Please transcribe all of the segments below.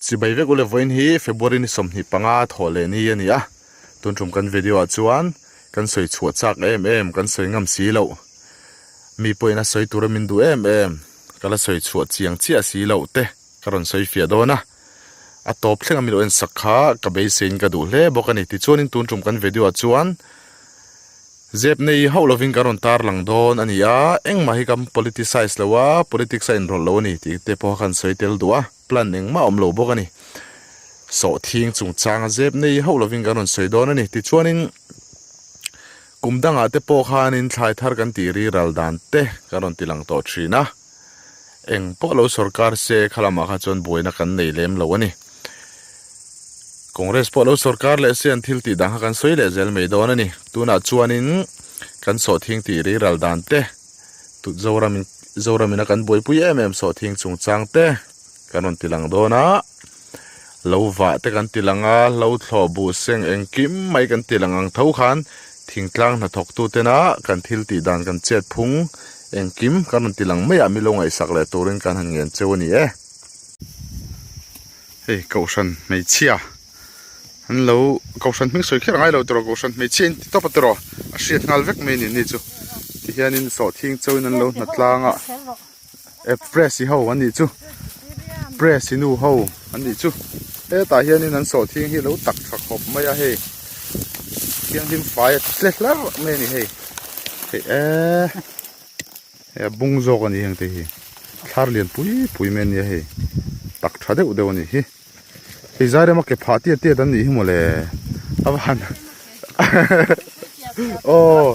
Chibai vek ule vawiin hi February ni 25 thawh leh ni a ni a, tun tum kan video ah chuan kan sawi chhuah chak em em kan sawi ngam si loh mi pawhin a sawi tura min duh em em ka la sawi chhuah chiang chiah si loh te ka rawn sawi fiah dawn a, a tawp thleng a min lo en sak kha ka beiseiin ka duh hle bawk a ni. Tichuanin tun tum kan video ah chuan Zep nei hauh lovin kan rawn tarlang dawn a ni a, engmah hi kan politicize lo a, politics a inrawlh lo a ni tih te pawh kha kan sawi tel duh a, plan engmah a awm lo bawk a ni. Sawhthing chungchanga zep nei hauh lovin kan rawn sawi dawn a ni. Tichuanin kum dangah te pawh khanin thlai thar kan tih riral dan te kan rawn tilang tawh thin a, eng pawh lo sorkar se kha lamah kha chuan buaina kan nei lem lo a ni. Congress pawh lo sorkar leh se an thil tih dan kha kan sawi leh zel mai dawn a ni. Tunah chuanin kan sawhthing tih riral dan te, tut Zoram Zoramin a kan buaipui em em sawhthing chungchang te kan rawn ti lang dawn a. Lo vah te kan ti lang a, hlo thlawh buh seng engkim mai kan ti lang ang tho khan thingtlang hnathawk tu tena kan thil tih dan kan chet phung engkim kan rawn ti lang mai a, mi lo ngaihsak leh turin kan han ngen cheu a ni e. Hei kohhran hmeichhia an lo kohhran hming sawi kher angai lo tawh kohhran hmeichhia in ti tawp a tawh a hriat nghal vek mai a ni ni chu tihianin sawhthing chauhin an lo hna tlang a e press i ho an nih chu press i nu ho an nih chu hetah hianin an sawhthing hi lo tak tha khawp mai a hei thianghlim fai a tle hlarh mai a ni hei hei eee. Hei a bung zawk a ni heng te hi thlar lian pui pui mai a nia hei tak tha deuh deuh a nih hi hei zai rema ke phah tiat tiat an nih hi mawle a va han aw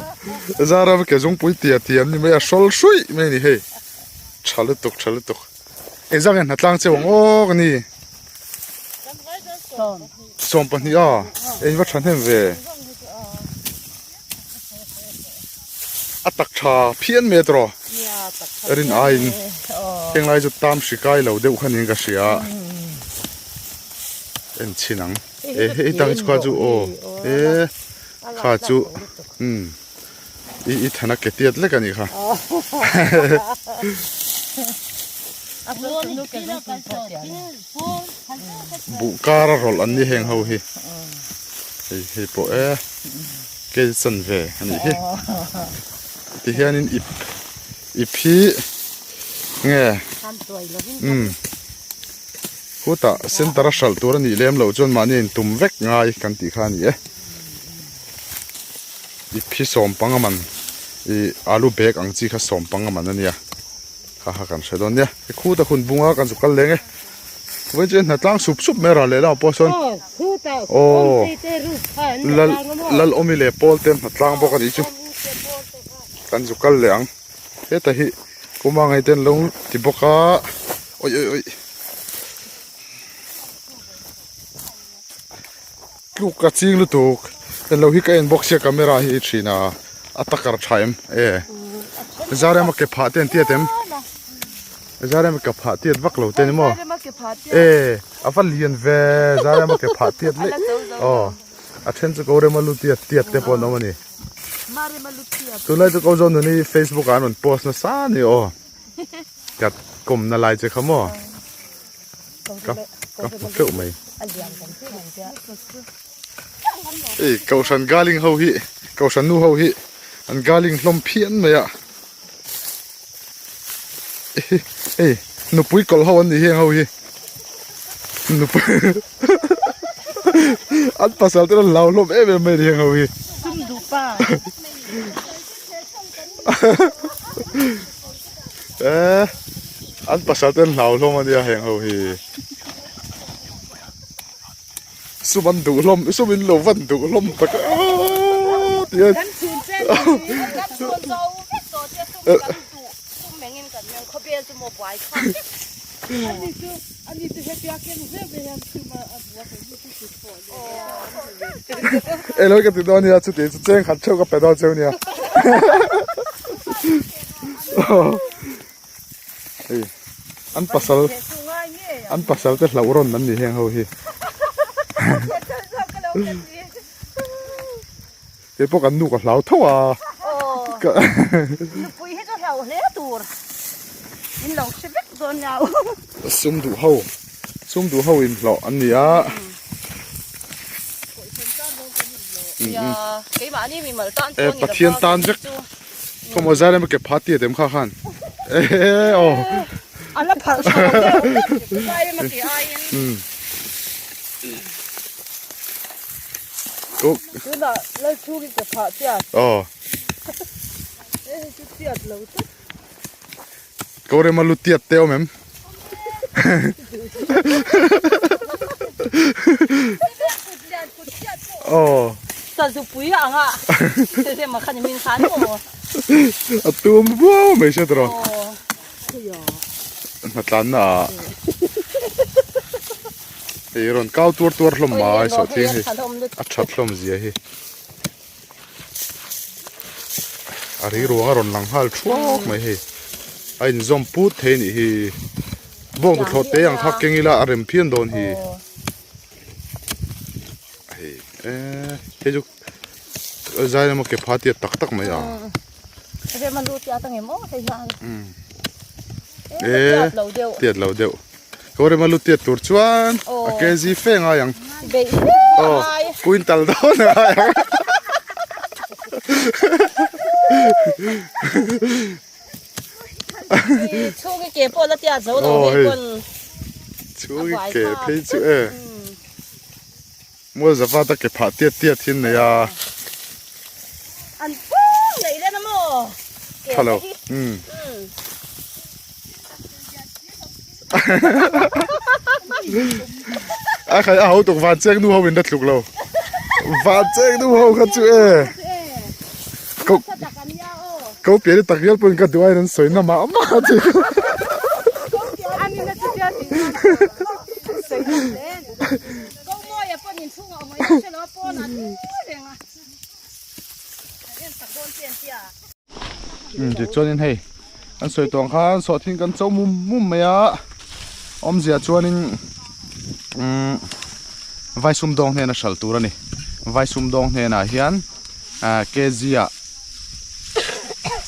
zai rema ke zungpui tiat tiat an ni mai a hrawl hruih mai a ni hei tha lutuk tha lutuk eng zang hian hnatlang cheu ang awk a ni 12 a eng va thahnem ve. A tak tha phian mai a tawh rin aiin heng lai chu tam hri kai lo deuh kha niin ka hria en chhin ang e hei tang chu kha chu aw e kha chu um i i thana ke tiat lek a nih kha buh kar a rawlh an ni heng ho hi hei hei pawh e kel chan ve a nih hi tihianin ip ip hi nge umm khutah center a hralh tur a nih lem loh chuan mahni a intum vek ngai kan tih kha a ni e ip hi sawmpang a man ih alu bag ang chi kha sawmpang a man a nia. Kha kha kan hre dawn nia. He khuta hun bunga kan zu kal leng e. Vawiin chu hna tlang sup sup mai ral leh lamah pawh sawn aw lal lal awmi leh pawl te hna tlang bawk a nih chu. Kan zu kal leh ang. Heta hi kuma ngei te an lo ti bawk a oi oi oi. Tluk a ching lutuk englo hi ka en bawk sia camera hi thin a a takar tha em e zarema ke phah te an tiat em zarema ke phah tiat vak lo te ni maw e a va lian ve zarema ke phah tiat leh aw a then chu ko rema lu tiat tiat te pawh an awm a ni tunlai chu ko zawn nun hi facebook ah an rawn post nasa a ni aw ka kawmna lai che kha maw. Ka ka hmu teuh mai. Ei kohhran galing ho hi kohhran nu ho hi an galing hlawm phian mai a. Ei nupui kawlh ho an nih hi heng ho hi. Nupui an pasal te an hlau hlawm em em mai a ni heng ho hi. Sum duh pa. Eh an pasal te an hlau hlawm a nia heng ho hi sum an duh hlawm sum in lo van duh hlawm tak a aaa ti a Kan chhun che ni kan chhun zo vek tawh che sum kan duh sum engin kan meng khawvel chu maw buai thlak vek Ani chu ani chu hetia keng ve ve hian sum a duh a kei hi chu kut pawh ni Elo ka ti dawn nia chuti chu cheng khat theuh ka pe dawn cheu nia. Hei an pasal an pasal te hlauh rawn an ni heng ho hi. Kei pawh kan nu ka hlau tho a. Nupui hi chu hlau hle tur in lo hre vek dawn nia. Sum duh ho. Sum duh ho inhlawh an ni a. E Pathian tan vek khawmaw zai lama ke pha tiat em kha khan e aw. Ala phalh tha lo deuh zai lama ke aiin. Tunah Lalchhungi ke phah tiat. Aw. E hei chu tiat lo tlat. Korema lu tiat te awm em? Aw. Sazupui ang a rema khan min khan maw. A tum buau mai hriat rawh. Hnatlanna ah hei rawn kau tuar tuar hlawm mai sawhthing hi a that hlawm zia hi. A ri ruang a rawn lang nghal thuak mai hei a inzawm put thei a nih hi bawng tuthlawh te ang kha keng ila a rem phian dawn hi hei eee hei chu zai lama ke pha tiat tak tak mai a eee tiat lo deuh. Ko rema lu tiat tur chuan a kg fe ngai ang. Aw quintal dawn a ngai ang. Chhungi ke pawh la tiat zo lo hei pawn. Chhungi ke phei chu e. Mual zava ta ke phah tiat tiat hi an nei a. An pung nei len a maw? Tha lo. Umm. A khai a ho tuk van cheng nu ho in la tluk lo. Van cheng nu ho kha chu e. Ko ko pian tak rial pawhin ka duh aiin an sawi na mah mah a chi. Tichuanin hei an sawi tawng khan sawhthing kan cho mum mum mai a awmzia chuanin umm vai sumdawng hnena hralh tur a ni vai sumdawng hnenah hian ah kg ah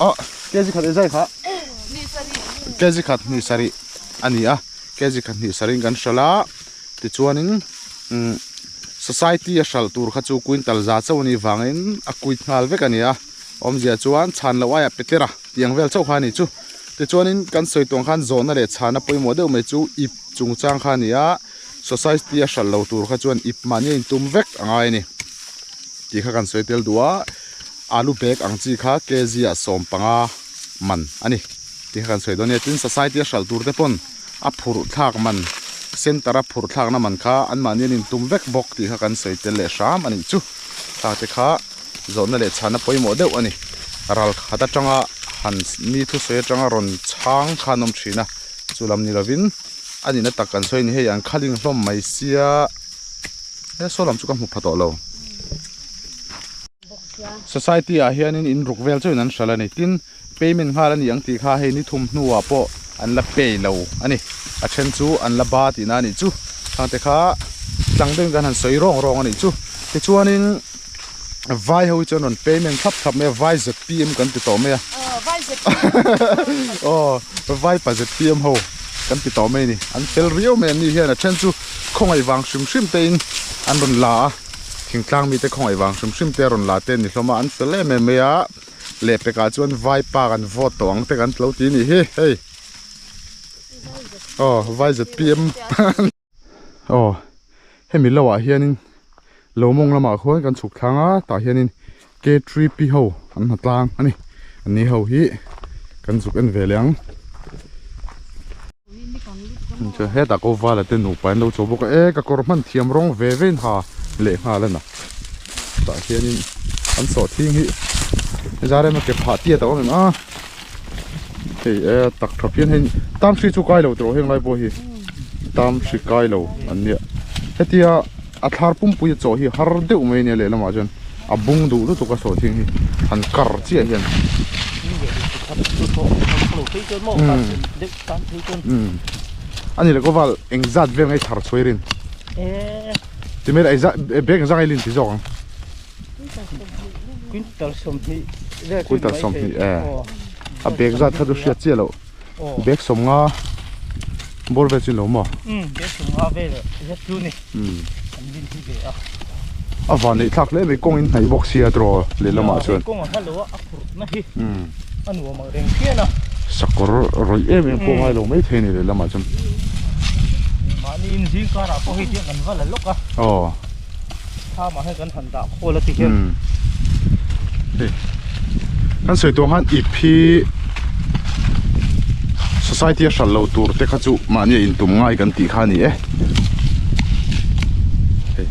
aw kg khat ezai kha kg khat hnih sarih a ni a kg khat hnih sarih in kan hralh a. Tichuanin umm society a hralh tur kha chu quintal za chauh a nih vangin a quit nghal vek a ni a, awmzia chuan chhan loh aiah petera tih ang vel chauh kha a ni chu. Tichuanin kan sawi tuang khan zawhna leh chhana pawimawh deuh mai chu ip chungchang kha a ni a, society a hralh lo tur kha chuan ip mahni a intum vek a ngai a ni tih kha kan sawi tel duh a, alu bag ang chi kha kg ah 15 man a ni tih kha kan sawi dawn a nia. Tin society a hralh tur te pawn. a phurh thlak man center a phurh thlakna man kha anmahni an intum vek bawk tih kha kan sawi tel leh hram a nih chu tah te kha zawhna leh chhana pawimawh deuh a ni ral khat atanga han mi thusawi atanga rawn chhang kha an awm thin a chu lam ni lovin a nihna tak kan sawi a ni hei an khaling hlawm mai sia he saw lam chu ka hmu pha tawh lo society ah hianin in ruk vel chuan an hralh a ni tin. Payment nghal a ni ang tih kha hei ni thum hnuah pawh an la pay lo a ni. A then chu an la ba tihna a nih chu. Khangte kha tlang deuhin kan han sawi rawng rawng a nih chu. Tichuanin vai ho hi chuan rawn payment thlap thlap mai a, vai zpm kan ti tawh mai a. Aw vai pa zpm ho kan ti tawh mai a ni. An fel riau mai an ni hian a then chu khawngaih vang hrim hrim tein an rawn la a, thingtlang mite khawngaih vang hrim hrim te a rawn la te an ni hlawm a, an fel em em mai a. Lehpekah chuan vaipa kan vote tawh ang te kan tlo ti nih hi hei aw vai zpm aw hemi lo ah hianin lo mawng lamah khuan kan chhuk thlang a tah hianin k3p ho an hna tlang a ni an ni ho hi kan zuk en ve leh ang hetah ko vala te nupa an lo chho bawk a e ka kawr hman thiam rawng ve ve in ha leh nghal a na tah hianin an sawhthing hi zar ema ke phah tiat a awm em a hei e tak tha phian hei tam hri chu kai lo tawh heng lai pawh hi tam hri kai lo an nia hetia a thlar pumpui a chawh hi har deuh mai ania lehlamah chuan a bung duh lutuk a sawhthing hi han kar chiah hian a ni le kawval eng zat vel ngai thar chhuai rin ti mai eng zat bag eng zat ngai lin ti zawk ang quintal 20 e a bag zat kha chu hriat chiah loh bag 50. Bawr vel chu in lo maw? Umm bag sawmnga vel zet chu ni. Umm an rin hi ve a. A van neih thlak hle mai kawng in hnaih bawk sia tiraw lehlamah chuan. Kawng a hla lo a a phurh na hi a nuam ang reng phian a. Sakawr rawih em em pawh ngai lo mai thei a ni lehlamah chuan. Mahni in zing karah pawh hei tiang kan va la lawk a. Aw. Thlamah hian kan han dah khawl a ti hian. Hei kan sawi tawh khan ip hi society a hral lo tur te kha chu mahni a intum ngai kan tih kha a ni e. Hei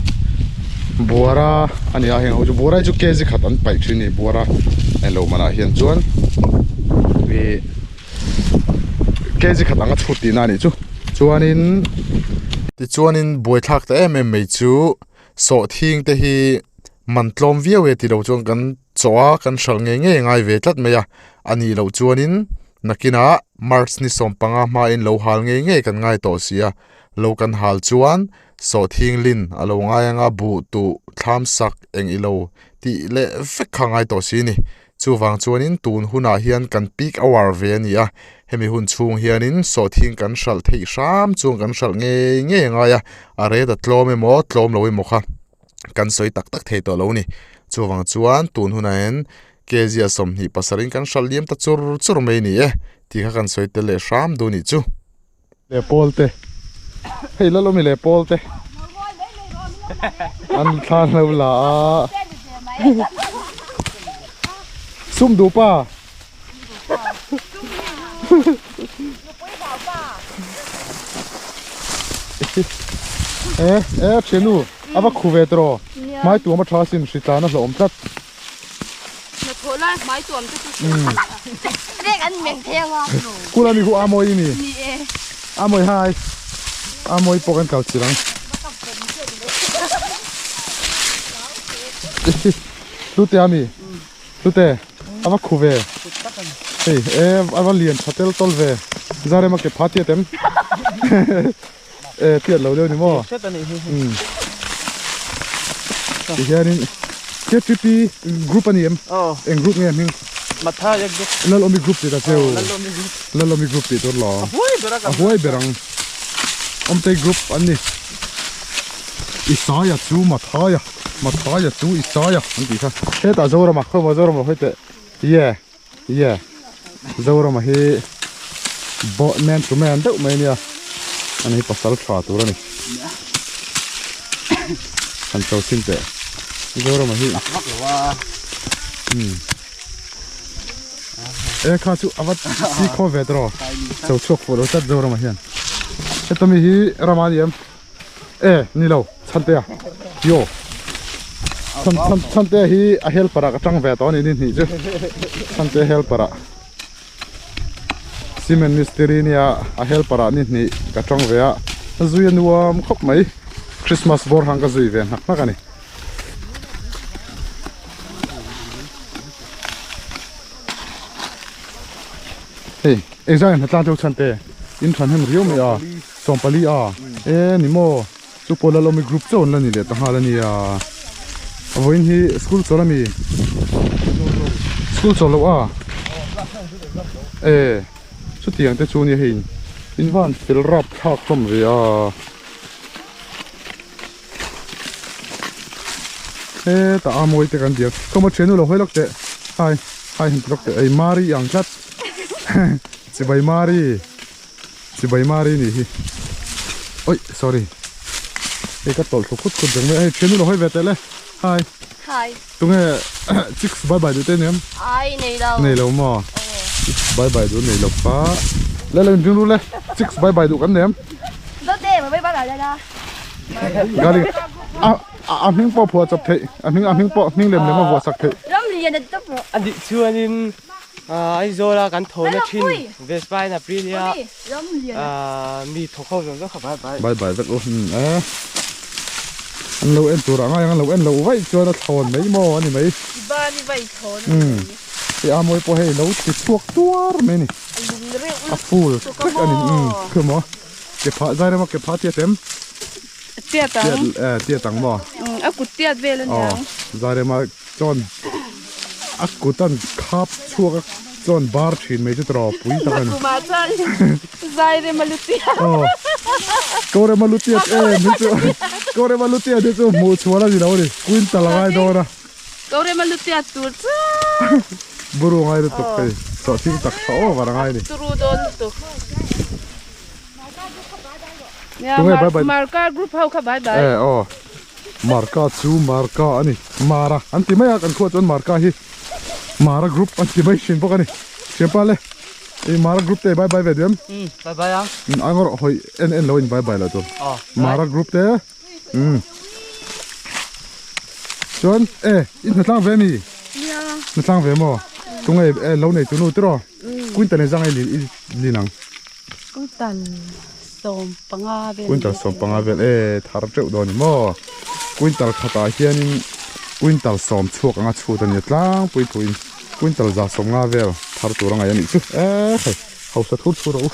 buara a ni a heng ho chu buara hi chu kg khat an paih thin a ni buara englo manah hian chuan ih kg khat anga chhut tihna a nih chu chuanin tichuanin buaithlak ta em em mai chu sawhthing te hi man tlawm viau e tilo chuan kan chaw a kan hralh ngei ngei a ngai ve tlat mai a a nih loh chuanin nakinah march ni sawmpanga hmain lo hal ngei ngei kan ngai tawh si a lo kan hal chuan sawhthing lin a lo ngai anga buh tuh thlam sak eng ilo tih leh vek kha a ngai tawh si a ni. Chuvang chuanin tun hunah hian kan peak hour ve a ni a, hemi hun chhung hianin sawhthing kan hralh theih hram chuan kan hralh ngei ngei a ngai a, a ret a tlawm emaw tlawm lo emaw kha kan sawi tak tak thei tawh lo a ni. Chuvang chuan tun hunah hian kg a 27 in kan hralh liam ta chur chur mai a ni e tih kha kan sawi tel leh hram duh a nih chu. Leh pawl te hei la lawmi leh pawl te an thla an lo la a sum duh pa e e thiannu a va khu ve tawh hmai tuam a tha sin hritlan a hlauhawm tlat. Hnathawh lai hmai tuam te chu rek an meng thei anga. Kula mi khu a mawi mi. Ni e. A mawi hai. A mawi pawh kan kal chil ang. Hlute a mi. Hlute a va khu ve. Hei e a va lian tha tel tawl ve. Zarema ke pha tiat em. E tiat lo deuh ni maw? Hret a nih hi. Umm. Ti hianin KTP group a ni em? Aw. Eng group nge hming? Mathaia group. Lalawmi group tih ta cheu. Lalawmi group. Lalawmi group tih tur lo. A huai ber a kan. A huai ber ang. Awmtei group an ni. Isaia chu Mathaia, Mathaia chu Isaia an tih kha. Hetah Zorama, khawimaw Zorama hawi teh. Ye. Ye Zorama hi man to man deuh mai ania ani hi pasal tha tur ani han cho chhin teh Zorama hi e kha chu ava si khaw ve tawh cho chhuak fuh lo tlat Zorama hian heta mi hi rama ani em. E ni lo Chhantea yo Chhan Chhan Chhantea hi a helper ah ka tang ve tawh a ni ni hnih chu Chhantea helper ah cement mistiri nia a helper ah ni hnih ka tang ve a zui a nuam khawp mai Christmas bawr hang ka zui ve hnak hnak a ni. Hei engzah nge hnatlang deuh Chhante in than hem riau mai a. 40 a e ni maw chu pawh lalawmi group chauh an la ni leh ta nghal a nia a vawiin hi school chawl a mi school chawl loh a e chutiang te chu nia hei in van fel rap thlak hlawm ve a hetah a mawi te kan ti a ka maw thiannu lo hawi lawk teh hai hai han ti lawk teh ei mari ang tlat chibai mari. Chibai mari nih hi oi sorry hei ka tawlh thlu khut khut reng mai a hei thiannu lo hawi ve teh le hi hi tunge chicks bye bye duh te aniang ai nei lo nei lo maw chicks bye bye duh nei lo kha le le in ring ru le chicks bye bye duh kan nei em Dawt e bye bye bye la gari a a hming pawh phuah chawp theih a hming a hming pawh hming lem lem a vuah sak theih ram lian a tawp rawh a nih chuanin Aizawl a kan thawhna thin Vespa in Aprilia mi thawk ho zawng zawng kha bye bye. Bye bye vek u e. An lo en tur ah ngai ang an lo en loh vaih chuan a thlawn mai maw a ni mai. I ban i vai thlawn a ni mai. Hei a mawi pawh hei lo ti chhuak tuar mai a ni. A lung reuh A full vek a ni khi maw ke phah zai rema ke phah tiat em? Tiat ang. Tiat ang maw? A kut tiat vel a niang. Zai rema chuan a kut an khap chhuak a. Chuan bar thin mai chu tawh pui tak a ni. Kumah chuan zai rem a lutia. Aw. Ko rem a lutiat em hi chu ko rem a lutiat hi chu hmuh chhuah a ni lo a ni. Quintal a ngai dawn a. Ko rem a lutiat tur chuan. Buru ngai lutuk hei. Sawhthing tak tha over a ngai a ni. Turu dawn lutuk. Nia Marka group ho kha bye bye. E aw. Marka chu Marka a ni. Mara an ti mai a kan khuah chuan Marka hi. Mara group an ti mai thin bawk a ni. Thianpa le i Mara group te bye bye ve diam. Um bye bye ang. Um ang rawh hawi en en lo in bye bye lo tur. Mara group te um chuan e i hnatlang ve mi? Nia. Hnatlang ve maw? Tunge e lo nei tunu tiraw? Quintal e zang e li li nang. Quintal 15 vel. Quintal 15 vel e thar teuh dawn ni maw? Quintal khatah hianin quintal sawm chhuak anga chhut a nia tlangpui thuin quintal za 50 vel thar tur a ngaih a nih chu e hei hausa thur thur rawh u.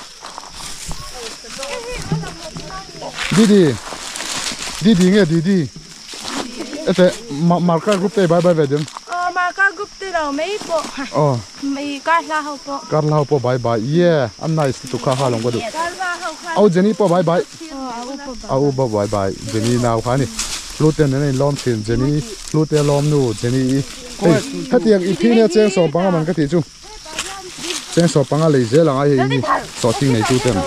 Didi Didi nge Didi ete marka group te bye bye ve diam. Aw marka group te lo mai pawh. Aw. Mai kar hla ho pawh. Kar hla ho pawh bye bye yeah a nice lutuk kha ha lawng ka duh. Kar hla ho kha. Au Jenny pawh bye bye. Aw a u pawh bye. A u pawh bye bye Jenny nau kha ani. Hlute nen a inlawm thin Jenny Hlute lawm nu Jenny i hei hetiang i phine cheng 15 man ka tih chu cheng 15 lei zel ang ai hei hi sawhthing nei tu ten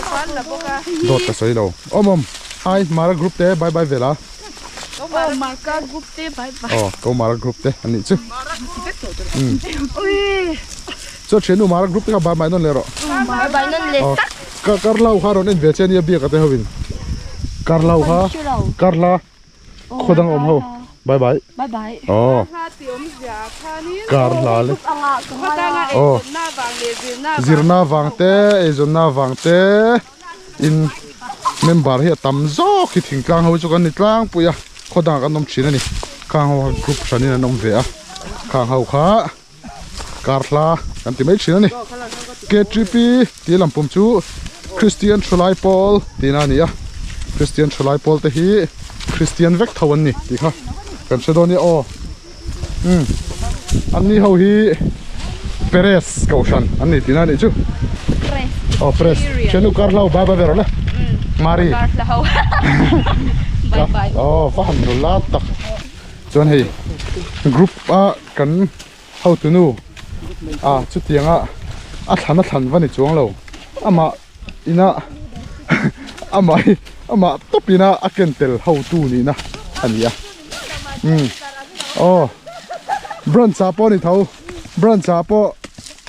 dawt ka sawi lo awm awm hi Mara group te bye bye vel a. Aw Marka group te bye bye. Aw ko Mara group te an nih chu. Chuan thiannu Mara group te kha bye bye nawn leh rawh. Bye bye nawn leh tak. Ka karlo kha rawn en ve che ania biak a te ho in. Karlo kha karla khaw dang awm ho bye bye. Bye bye. Aw. Karla le. Aw. Zirna vang te eizawnna vang te. In member hi a tam zawk hi thingtlang ho chu kan ni tlangpui a khaw dangah kan awm thin a ni khang ho kha group hranin an awm ve a khang ho kha kar hla kan ti mai thin a ni K_T_P tih lam pum chu Christian Thalai Pawl tihna a ni a Christian Thalai Pawl te hi Christian vek tho an ni tih kha kan hre dawn nia aw umm an ni ho hi Perez kohhran an ni tihna a nih chu aw Perez thiannu kar hlau bye bye ve rawh le Mari aw va han nula tak chuan hei group a kan hotunu a chutianga a thlan a thlan va ni chuang lo amah ina amah hi amah tawp ina a ken tel hotu nihna a ni a umm aw branch ah pawh a ni tho branch ah pawh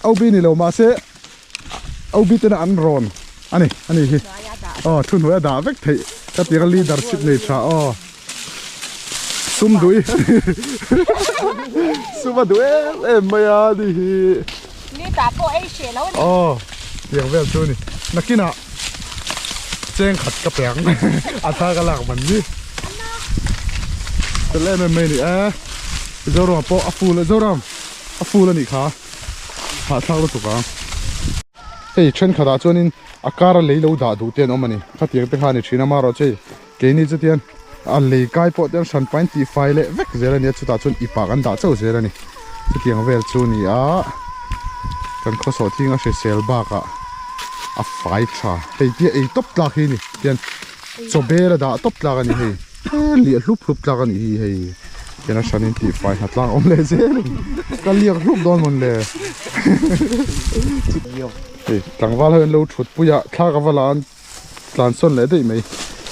OB ni lo mahse OB tena an rawn a ni a ni hi aw thu hnuai a dah vek theih ka tira leadership nei tha aw sum duh sum a duh em em mai a ni hi ni ta pawh ei hreh lo a ni aw tiang vel chu a ni nakinah cheng khat ka pe ang a thla ka lak man ni tel em em mai a ni e Zoram pawh a full Zoram a full a nih kha hahthlak lutuk ang hei thenkhatah chuanin a kar a lei lo dah duh te an awm a ni khatiang te kha a ni thin a marawh chu hei keini chu tian a lei kai pawh te an hran pahin tihfai leh vek zel a ni a chutah chuan ipah kan dah chauh zel a ni chutiang vel chu a ni a kan khawsawh thing a hrisel bakah a fai tha hei tia ei tawp tlak hi a ni tian chaw bel a dah tawp tlak a ni hei liah hlup hlup tlak a nih hi hei tian a hranin tihfai hna tlang awm leh zel a ni ka liak hlup dawn mawn le hei tlangval ho in lo thut pui a thla ka va la an tlan sawn leh daih mai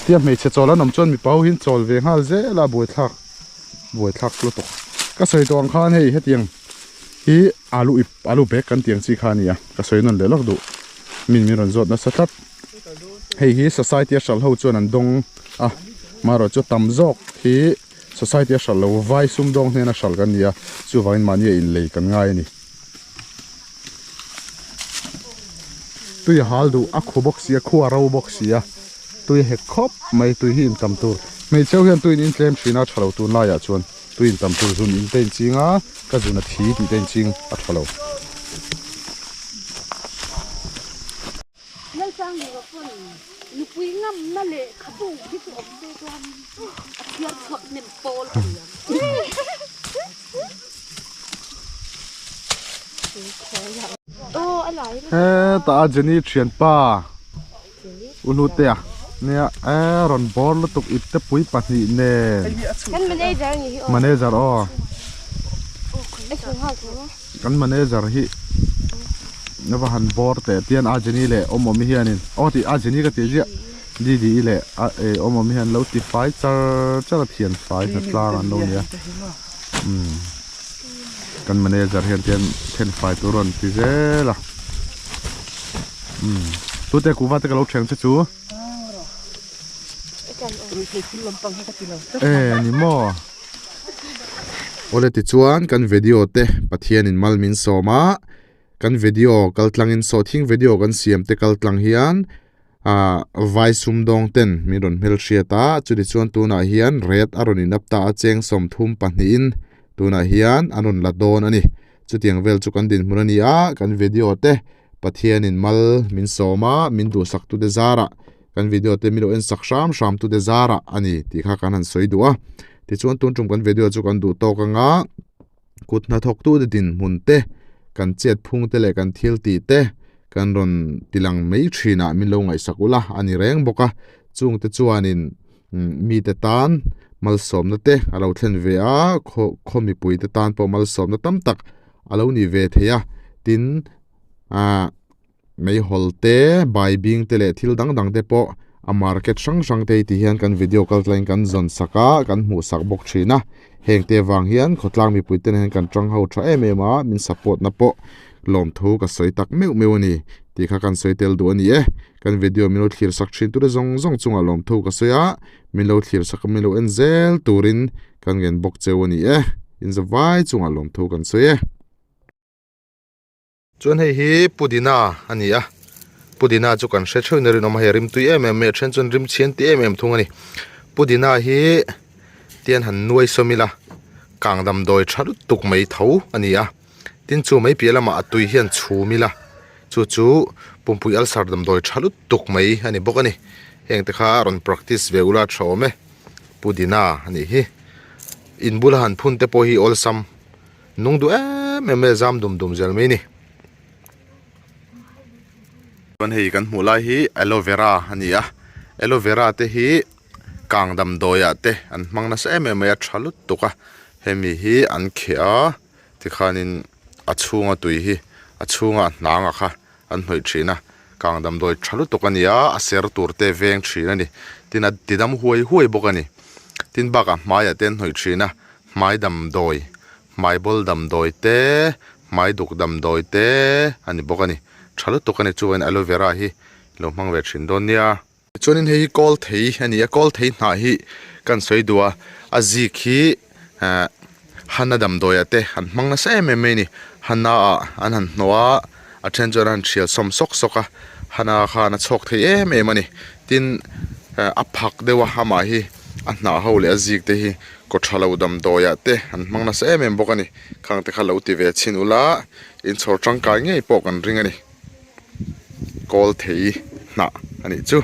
tia hmeichhe chawl an awm chuan mipa ho hian chawl ve nghal zel a buaithlak buaithlak lutuk ka sawi tawh ang khan hei hetiang hi alu ip alu bag kan tih ang chi kha a ni a ka sawi nawn leh lawk duh min min rawn zawt nasa tlat hei hi society a hralh ho chuan an dawng a marawh chu tam zawk hi society a hralh lo vai sumdawng hnena hralh kan ni a chuvangin mahni a inlei kan ngai a ni. Tui a hal duh a khu bawk si a khu a ro bawk si a tui a hek khawp mai tui hi intam tur hmeichhe ho hian tui in intlem thin a tha lo tun laiah chuan tui intam tur zun in te inching a ka zun a thi tih te inching a tha lo. Lalsangliva pawn nupui ngamna lehkhabu hi chu awm se chuan a thiar chhuak hnem pawl a ni ang. Hetah a Jenny thianpa U Hlutea nia e rawn bawr lutuk ipte pui pahnih nen Kan manager a nih hi aw. Manager aw. Kan manager hi a va han bawr teh tian a Jenny leh Awmawmi hianin aw tih a Jenny ka tih ziah Didi leh a Awmawmi hian lo ti fai char char a thian fai hnatlang an lo nia. Umm kan manager hian tian then fai tur a rawn ti zel a umm tute kuhva te ka lo thiang che chu e ni maw awle tichuan kan video te Pathian in mal min sawm a kan video kal tlang in sawhthing video kan siam te kal tlang hian. ah vai sumdawng ten min rawn hmelhriat a chuti chuan tunah hian red a rawn in up ta a cheng sawmthum pahnihin tunah hian an rawn la dawn a ni chutiang vel chu kan dinhmun a ni a kan video te Pathianin mal min sawm a min duhsak tute zarah kan video te min lo en sak hram hram tute zarah a ni tih kha kan han sawi duh a tichuan tun tum kan video chu kan duh tawk anga. Kut hnathawktute dinhmun te, kan chet phung te leh kan thil tih te kan rawn tilang mai thin ah min lo ngaihsak ula a ni reng bawk a. Chungte chuanin mite tan malsawmna te a lo thlen ve a, khaw khaw mipuite tan pawh malsawmna tam tak a lo ni ve thei a. Tin ah. Meihawl te, baibing te leh thil dang dang te pawh a market hrang hrang te hi ti hian kan video kal tlaiin kan zawn sak a, kan hmuh sak bawk thin a. Heng te vang hian khawtlang mipui te nen hian kan tang ho tha em em a, min support na pawh lawmthu ka sawi tak meuh meuh a ni tih kha kan sawi tel duh a ni e. Kan video min lo thlir sak thin tura zawng zawng chungah lawmthu ka sawi a, min lo thlir sak a min lo en zel turin kan ngen bawk cheu a ni e. Inzavai chungah lawmthu kan sawi e. Chuan hei hi pudina a ni a, pudina chu kan hre theuhin a rinawm a, hei a rimtui em em mai a, then chuan rimchhian ti em em thung a ni. Pudina hi tian han nuai sawm ila kang damdawi tha lutuk mai tho a ni a, tin chu mai piah lamah a tui hian chhum ila chu chu pumpui ulcer damdawi tha lutuk mai a ni bawk a ni. Heng te kha rawn practice ve ula tha awm e, pudina a nih hi. Inbula han phun te pawh hi awlsam. Nung duh em em mai a zam dum dum zel mai ni. Chuan hei kan hmuh lai hi aloe vera a ni a, aloe vera te hi kang damdawi ah te an hmang nasa em em mai a tha lutuk a, hemi hi an kheh a tikhanin a chhunga tui hi a chhunga hnang ah kha an hnawih thin a, kang damdawi tha lutuk a ni a, a ser tur te veng thin a ni, tin a tidam huai huai bawk a ni, tin bakah hmaiah te an hnawih thin a. Hmai damdawi, hmai bawl damdawi te, hmai duk damdawi te a ni bawk a ni. Tha lutuk a ni chuan aloe vera hi lo hmang ve thin dawn nia. Tichuanin hei hi kawl thei a ni a, kawl thei hnah hi kan sawi duh a, a zik hi ehh hana damdawi ah te an hmang nasa em em mai a ni. Hana ah an han hnawh a, a then chuan an han thial sawm sawk sawk a, hana khan a chhawk thei em em a ni. Tin a phak deuh a amah hi a hnah ho leh a zik te hi kaw tha lo damdawi ah te an hmang nasa em em bawk a ni. Khang te kha lo ti ve chhin ula inchhawr tangkai ngei pawh kan ring a ni. Kawl thei hnah a nih chu.